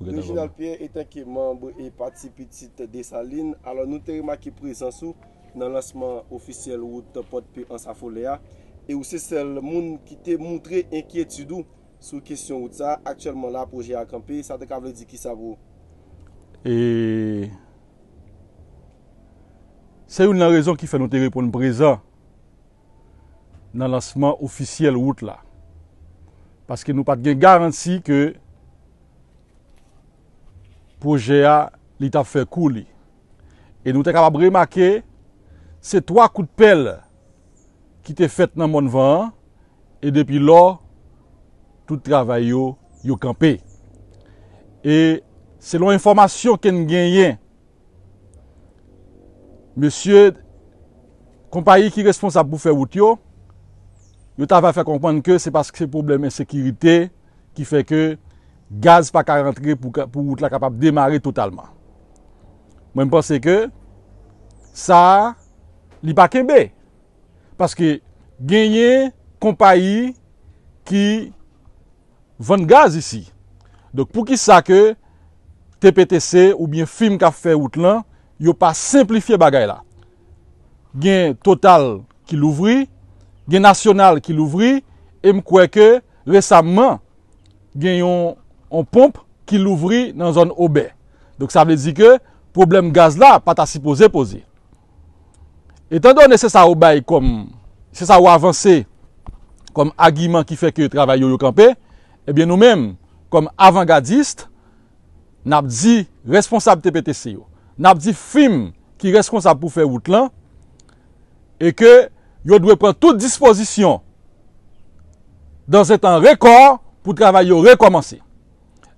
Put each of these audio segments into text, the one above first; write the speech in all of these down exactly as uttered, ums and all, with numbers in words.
Reginald Pierre, etanke manm e pati Pitit Desalin, alò nou te remake prezans ou nan lansman ofisyèl wout Pòdpe Ansafolè a, e ou se sèl moun ki te moutre enkyetid ou sou kesyon wout sa a. Aktyèlman la, pwojè a kanpe, sa te ka vle di kisa pou ou? E se youn nan rezon ki fè nou te reponn prezan nan lansman ofisyèl wout la. Paske nou pa t gen garanti ke pwojè a, li t ap fè kou li. E nou te kapab remake, se twa kout pèl ki te fèt nan mòn van an, e depi lò, tout travay yo, yo kanpe. E selon enfòmasyon ke n genyen, mesye konpayi ki responsab pou fè wout yo, yo ta va fè konprann ke se paske se pwoblèm ensekirite ki fè ke gaz pa ka rantre pou ka, pou wout la kapab demare totalman. Mwen, m panse ke sa a, li pa kenbe. Paske genyen konpayi ki vann gaz isi. Donk, poukisa ke T P T C oubyen fim k ap fè wout lan, yo pa senplifye bagay la? Gen Total ki louvri, gen Nasyonal ki louvri, e m kwè ke resamman, gen yon, yon ponp ki louvri nan zòn Obè. Donk, sa vle di ke pwoblèm gaz la pa ta sipoze poze. Etandone se sa ou bay kòm, se sa ou avanse kòm agiman ki fè ke travay yo, yo kanpe, ebyen nou menm, kòm avangadis, n ap di responsab T P T C yo, n ap di fim ki responsab pou fè wout lan, e ke yo dwe pran tout dispozisyon dans un temps record pou travay yo rekòmanse.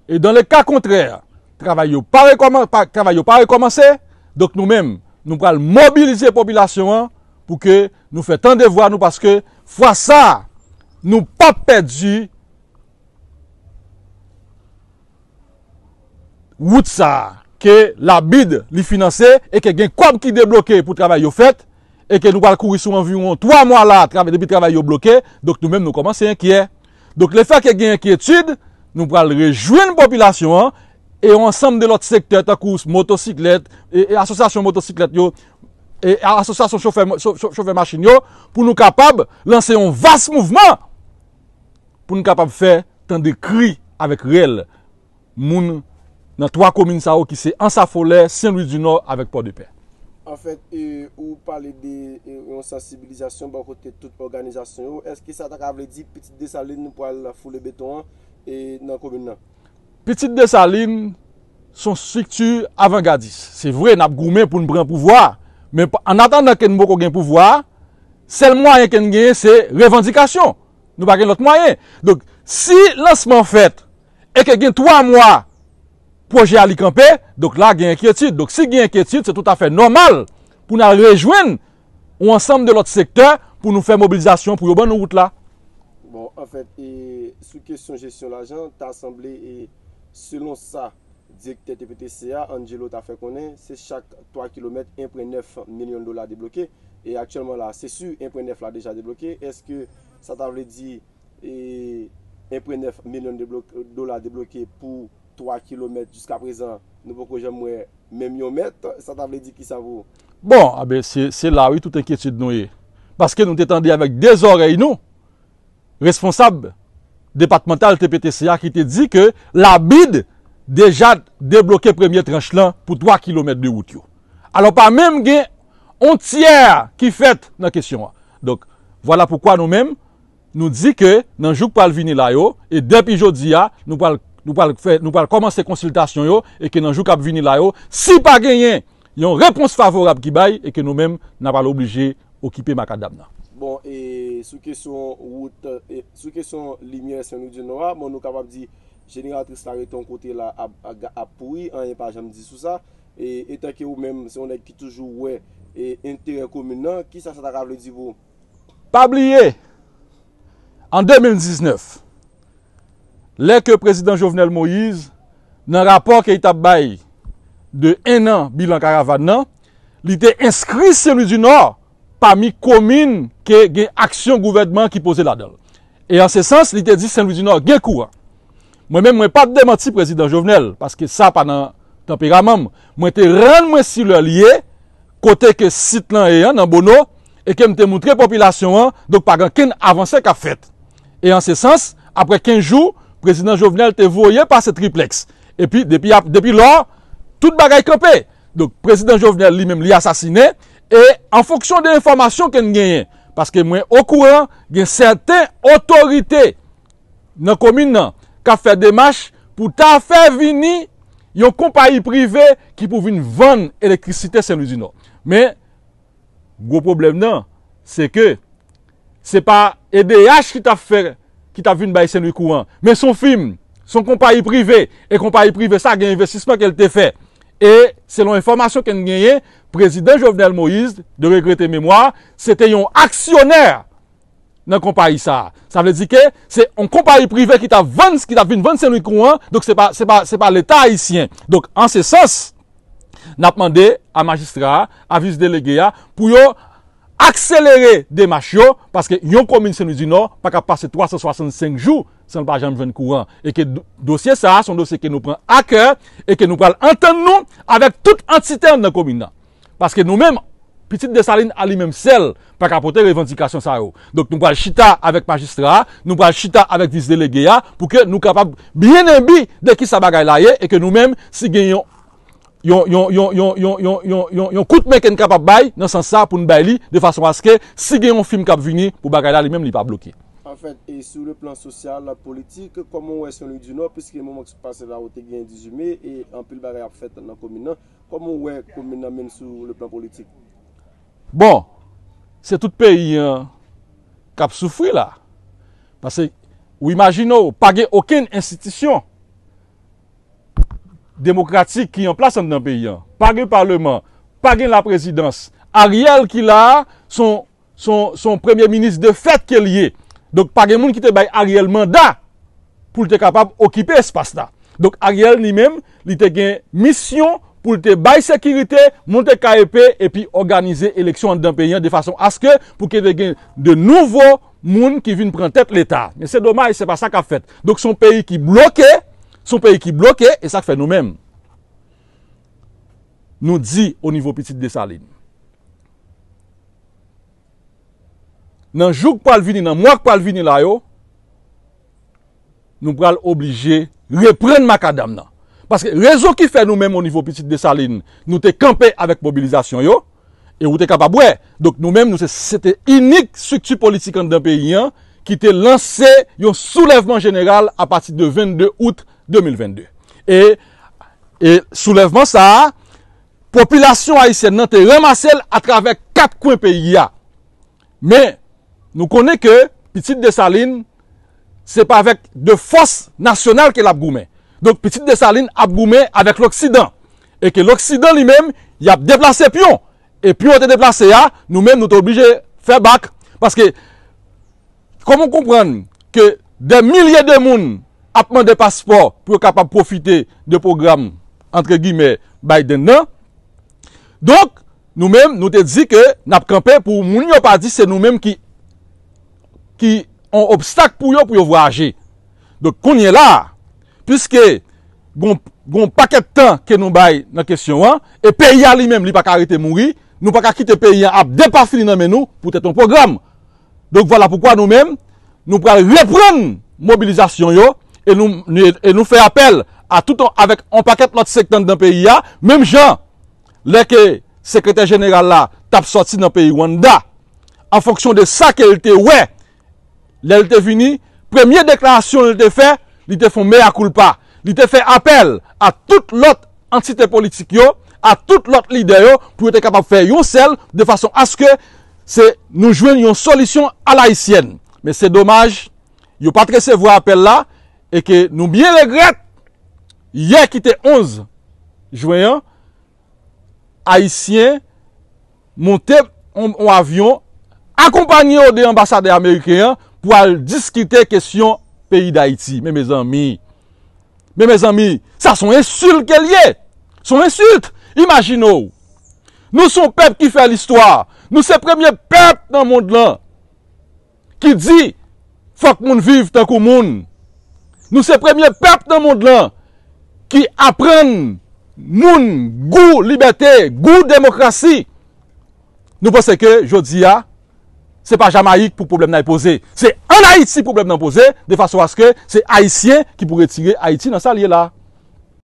E dans le cas contraire, travay yo pa rekòman-, pa, travay yo pa rekòmanse, donk nou menm, nou pral mobilize popilasyon an pou ke nou fè tande vwa nou, paske fwa sa a, nou p ap pèdi wout sa a, ke Labid li finanse e ke gen kòb ki debloke pou travay yo fèt, e ke nou pral kouri sou anviwon twa mwa la, travay, depi travay yo bloke, donk nou menm nou kòmanse enkyè. Donk, lefètke gen enkyetid, nou pral rejwenn popilasyon an e yon ansanm de lòt sektè, tankou motosiklèt, e, e asosyasyon motosiklèt yo, e asosyasyon chofè, cho-, cho-, chofè machin yo, pou nou kapab lanse yon vas mouvman, pou nou kapab fè tande kri avèk rèl moun nan twa komin sa yo ki se Ansafolè, Sen Lwi di Nò avèk Pòdepè. Anfèt, e, ou pale de, e, yon sansibilizasyon bò kote tout òganizasyon yo. Èske sa ta ka vle di Pitit Desalin nou pral foule beton an, e, nan komin nan? Pitit Desalin se yon estrikti avangadis. Se vre, n ap goumen pou n pran pouvwa, men pa, an atandan ke n poko gen pouvwa a, sèl mwayen ke n genyen se revandikasyon. Nou pa gen lòt mwayen. Donk, si lansman fèt e ke gen twa mwa pwojè a li kanpe, donk la gen enkyetid. Donk si gen enkyetid, se toutafè nòmal pou n al rejwenn yon ansanm de lòt sektè pou nou fè mobilizasyon pou yo ban nou wout la. Bon, anfèt, e, sou kesyon jesyon lajan, ta sanble, e, selon sa direktè T P T C a, Angelo, ta fè konnen, se chak twa kilomèt, en pwen nèf milyon dola debloke. E aktyèlman la, se si en pwen nèf la deja debloke. Èske sa ta vle di, e, en pwen nèf milyon deblo-, dola debloke pou twa kilomèt jiskaprezan, nou poko janm wè menm yon mèt? Sa ta vle di kisa pou ou? Bon, a ben, se, se la, wi, tout enkyetid nou ye. Paske nou te tande avèk de zòrèy nou responsab depatmantal T P T C a ki te di ke Labid deja debloke premye tranch lan pou twa kilomèt de wout yo. Alò, pa menm gen yon tyè ki fèt nan kesyon an. Donk, vwala poukwa nou menm, nou di ke nan jou k pral vini la yo, e depi jodi a, nou pral, nou pral fè, nou pral kòmanse konsiltasyon yo, e ke nan jou k ap vini la yo, si pa genyen yon repons favorab ki bay, e ke nou menm, n a pral oblije okipe makadam nan. Bon, e sou kesyon wout, e sou kesyon limyè Sen Lwi di Nò a, bon, nou kapab di jeneratris la rete yon kote la ap, ap, ap pouri, anyen pa janm di sou sa. E, etanke ou menm, se yon nèg ki toujou wè, e, enterè komin nan, kisa sa ta ka vle di pou ou? Pa bliye, an de mil diznèf, lè ke prezidan Jovenel Moïse, nan rapò ke li t ap bay de en an bilan karavàn nan, li te enskri Sen Lwi di Nò pami komin ke gen aksyon gouvènman ki poze ladan l. E an se sans, li te di Sen Lwi di Nò gen kouran. Mwen menm, mwen pa t demanti prezidan Jovenel, paske sa pa nan tanperaman m. Mwen te rann mwen si lè l ye, kote ke sit lan ye an, nan Bono, e ke m te moutre popilasyon an, donk pa gen okenn avanse k ap fèt. E an se sans, apre kenz jou, prezidan Jovenel te voye pase triplex. Epi, depi, ap- depi lò, tout bagay kanpe. Donk, prezidan Jovenel li menm, li asasinen, e an fonksyon de enfòmasyon ke n genyen, paske mwen okouran, gen sèten otorite nan komin nan k ap fè demach pou ta fè vini yon konpayi prive ki pou vin vann elektrisite Sen Lwi di Nò. Men, gwo pwoblèm nan, se ke se pa E D H ki t ap fè, ki t ap vin bay Sen Lwi kouran, men se yon fim, se yon konpayi prive, e konpayi prive sa gen envestisman ke l te fè. E selon enfòmasyon ke n genyen, prezidan Jovenel Moïse, de regrete memwa, se te yon aksyonè nan konpayi sa a. Sa vle di ke se yon konpayi prive ki t ap vann, ki t ap vin vann Sen Lwi kouran, donk se pa, se pa, se pa Leta ayisyen. Donk, an se sans, n ap mande a majistra a, a vis delege a, pou yo akselere demach yo, paske yon komin Sen Lwi di Nò pa ka pase twa san swasannsenk jou san l pa janm jwenn kouran. E ke do- dosye sa a, se yon dosye ke nou pran a kè e ke nou pral antann nou avèk tout antite anndan komin nan. Paske nou menm, Pitit Desalin a li menm sèl pa ka pote revandikasyon sa yo. Donk, nou pral chita avèk majistra a, nou pral chita avèk vis delege a, pou ke nou kapab byen enbi de kisa bagay la ye, e ke nou menm, si gen yon, yon, yon, yon, yon, yon, yon, yon, yon, yon kout men ke n kapab bay nan sans sa pou n bay li, de fason aske si gen yon fim k ap vini, pou bagay la li menm li pa bloke. Anfèt, e sou le plan sosyal, politik, kòman w wè Sen Lwi di Nò, piske moman k pase la, ou te gen dizuit me, e anpil bagay ap fèt nan komin nan, kòman w wè komin nan menm sou le plan politik? Bon, se tout peyi an k ap soufri la. Paske, ou imajine w, pa gen okenn enstitisyon demokratik ki an plas anndan peyi an. Pa gen paleman, pa gen laprezidans. Ariel ki la a, se yon, se yon, se yon premye minis de fèt ke l ye. Donk, pa gen moun ki te bay Ariel manda pou l te kapab okipe espas la. Donk, Ariel li menm, li te gen misyon pou l te bay sekirite, monte ka epe, epi òganize eleksyon anndan peyi an de fason aske pou ke te gen de nouvo moun ki vin pran tèt Leta. Men se domaj, se pa sa k ap fèt. Donk, se yon peyi ki bloke, se yon peyi ki bloke, e sa k fè nou menm, nou di o nivo Pitit Desalin, nan jou k pral vini, nan mwa k pral vini la yo, nou pral oblije reprann makadam nan. Paske rezon ki fè nou menm o nivo Pitit Desalin, nou te kanpe avèk mobilizasyon yo, e ou te kapab wè. Donk nou menm, nou se, se te inik estrikti politik anndan peyi an ki te lanse yon soulèvman jeneral apati de vennde out de mil vennde. E, e soulèvman sa a, popilasyon ayisyèn nan te ranmase l atravè kat kwen peyi a. Men, nou konnen ke Pitit Desalin, se pa avèk de fòs nasyonal ke l ap goumen. Donk, Pitit Desalin ap goumen avèk Loksidan. E ke Loksidan li menm, y ap deplase pyon. E pyon yo te deplase a, nou menm, nou te oblije fè bak. Paske, kòman w konprann ke dè milye de moun ap mande paspò pou yo kapab pwofite de pwogram, antre gimè, Biden nan? Donk, nou menm, nou te di ke n ap kanpe pou moun yo pa di se nou menm ki, ki yon obstak pou yo, pou yo vwayaje. Donk, kounye la a, piske gon, gon pakèt tan ke nou bay nan kesyon an, e peyi a li menm, li pa ka rete mouri, nou pa ka kite peyi an ap depafini nan men nou poutèt yon pwogram. Donk, vwala poukwa nou menm, nou pral reprann mobilizasyon yo, e nou, e nou fè apèl a tout yon, avèk yon pakèt lòt sektè anndan peyi a, menm jan lè ke sekretè jeneral la t ap sòti nan peyi Rwanda, an fonksyon de sa ke l te wè, lè l te vini, premye deklarasyon l te fè, li te fè yon mea culpa. Li te fè apèl a tout lòt antite politik yo, a tout lòt lidè yo, pou yo te kapab fè yon sèl, de fason aske se nou jwenn yon solisyon alayisyèn. Men se domaj, yo pa t resevwa apèl la, e ke nou byen regrèt, yè ki te onz jen an, Ayisyen monte yon, yon avyon, akonpaye de anbasadè ameriken an pou al diskite kesyon peyi Dayiti. Men mezanmi, men mezanmi, sa se yon ensilt ke l ye. Se yon ensilt. Imajine w. Nou se yon pèp ki fè listwa. Nou se premye pèp nan mond lan ki di, fòk moun viv tankou moun. Nou se premye pèp nan mond lan ki aprann moun gou libète, gou demokrasi. Nou panse ke jodi a, se pa Jamayik pou pwoblèm nan poze. Se ann Ayiti pwoblèm nan poze, de fason aske se Ayisyen ki pou retire Ayiti nan sa l ye la.